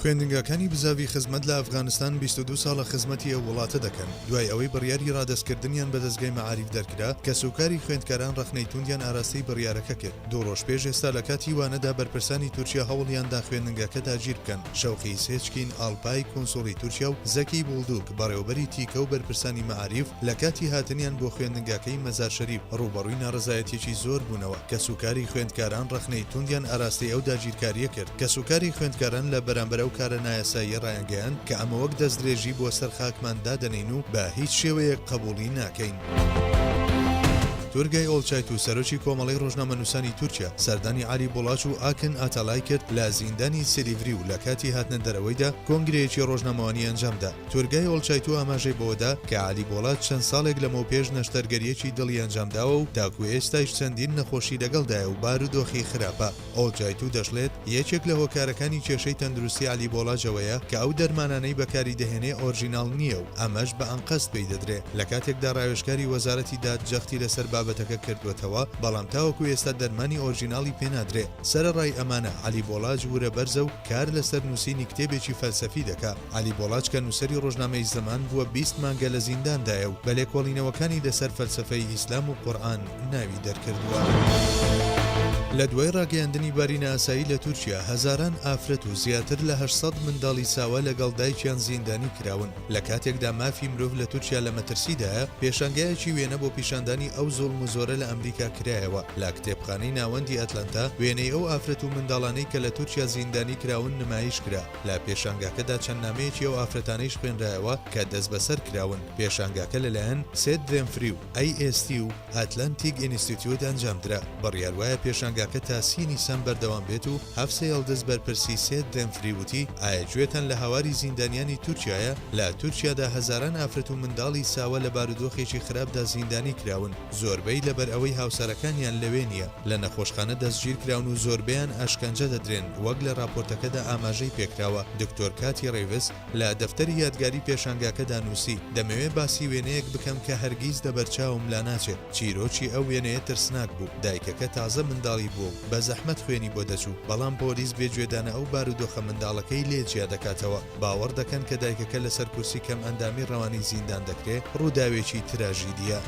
خوێندنگاکانی بزاڤی خزمەت لە ئەفغانستان 22 ساڵە خزمەتی ئەو وڵاتە دەکەن، دوای ئەوەی بڕیاری ڕادەستکردنیان بە دەزگای مەعاریف دەرکرا، کەسوکاری خوێندکاران ڕەخنەی توندیان ئاراستەی بڕیارەکە کرد. دوو ڕۆژ پێش ئێستا لە کاتی وانەدا بەرپرسانی تورکیا هەوڵیاندا خوێندنگاکە داگیر بکەن، شەوقی سێچکین ئاڵپای کونسوڵی تورکیا و زەکی بوڵدوک بەڕێوەبەری تیکە و بەرپرسانی مەعاریف لە کاتی هاتنیان بۆ خوێندنگاکەی مەزار شەریف ڕووبەڕووی ناڕەزایەتیەکی زۆر بوونەوە. کەسوکاری خوێندکاران ڕەخنەی توندیان ئاراستەی ئەو داگیرکارییە کرد. کەسوکاری خوێندکاران لە بەرامبەر ئەو کارە نایاساییە ڕایانگەیاند کە ئەمە وەک دەستدرێژی بۆ سەر خاکمان دادەنێین و بە هیچ شێوەیەک قبوڵی ناکەین. تورگای ئۆڵچایتو سەرۆکی کۆمەڵەی ڕۆژنامەنووسانی تورکیا سەردانی عەلی بوڵاچ و ئاکن ئاتالای کرد لە زیندانی سیلیڤری و لە کاتی هاتنە دەرەوەیدا کۆنگرەیەکی ڕۆژنامەوانی ئەنجامدا. تورگای ئۆڵچایتو ئاماژەی بەوەدا کە عەلی بۆڵاچ چەند ساڵێک لەمەوپێش نەشتەرگەرییەکی دڵی ئەنجامداوە و تاکو ئێستایش چەندین نەخۆشی لەگەڵدایە و بارودۆخی خراپە. ئۆڵجایتو دەشڵێت، یەکێک لە هۆکارەکانی کێشەی تەندروستی عەلی بۆڵاج ئەوەیە کە ئەو دەرمانانەی بەکاری دەهێنێ ئۆرژیناڵ نییە و ئەمەش بە ئەنقەست پێی دەدرێ، لە کاتێکدا ڕاوێژکاری وەزارەتی داد جەختی لەسەر بابەتەکە کردووەتەوە، بەڵام تاوەکو ئێستا دەرمانی ئۆرژیناڵی پێ نادرێ. سەرەڕای ئەمانە، عەلی بۆڵاج ورە بەرزە و کار لەسەر نووسینی کتێبێکی فەلسەفی دەکا. عەلی بۆڵاج کە نووسەری ڕۆژنامەی زەمان بووە 20 مانگە لە زینداندایە و بە لێکۆڵینەوەکانی لەسەر فەلسەفەی ئیسلام و قورئان ناوی دەرکردووە. لە دوای ڕاگەیاندنی باری نائاسایی لە تورکیا، هەزاران ئافرەت و زیاتر لە 800 منداڵی ساوا لەگەڵ دایکیان زیندانی کراون. لە کاتێکدا مافی مرۆڤ لە تورکیا لە مەترسیدایە، پێشانگایەکی وێنە بۆ پیشاندانی ئەو زوڵم و زۆرە لە ئەمریکا کرایەوە. لە کتێبخانەی ناوەندی ئەتلەنتا، وێنەی ئەو ئافرەت و منداڵانەی کە لە تورکیا زیندانی کراون نمایش کرا. لە پێشانگاکەدا چەند نامەیەکی ئەو ئافرەتانەیش خوێنرایەوە کە دەستبەسەر کراون. پێشانگاکە لەلایەن Set Them Free و AST و Atlantic Institute ئەنجامدرا. بڕیار وایە پێشانگاکە تا سی نیسان بەردەوام بێت و هەفسە یڵدز بەرپرسی Set Them Free وتی، ئایا گوێتان لە هاواری زیندانیانی تورکیایە؟ لە تورکیادا هەزاران ئافرەت و منداڵی ساوا لە بارودۆخێکی خراپدا زیندانی کراون، زۆربەی لەبەر ئەوەی هاوسەرەکانیان لەوێ نییە، لە نەخۆشخانە دەستگیرکراون و زۆربەیان ئەشکەنجە دەدرێن، وەک لە راپۆرتەکەدا ئاماژەی پێکراوە. دکتۆر کاتی ڕیڤس، لە دەفتەری یادگاری پێشانگاکەدا نووسی، دەمەوێ باسی وێنەیەک بکەم کە هەرگیز لەبەرچاوم لاناچێت، چیرۆکی ئەو وێنەیە ترسناک بوو، دایکەکە تازە منداڵی بووە و بە زەحمەت خوێنی بۆ دەچوو، بەڵام پۆلیس بێ گوێدانە ئەو بارودۆخە منداڵەکەی لێ جیا دەکاتەوە، باوەڕ دەکەن کە دایکەکە لەسەر کورسی کەمئەندامی ڕەوانەی زیندان دەکرێ، ڕووداوێکی تراژیدییە.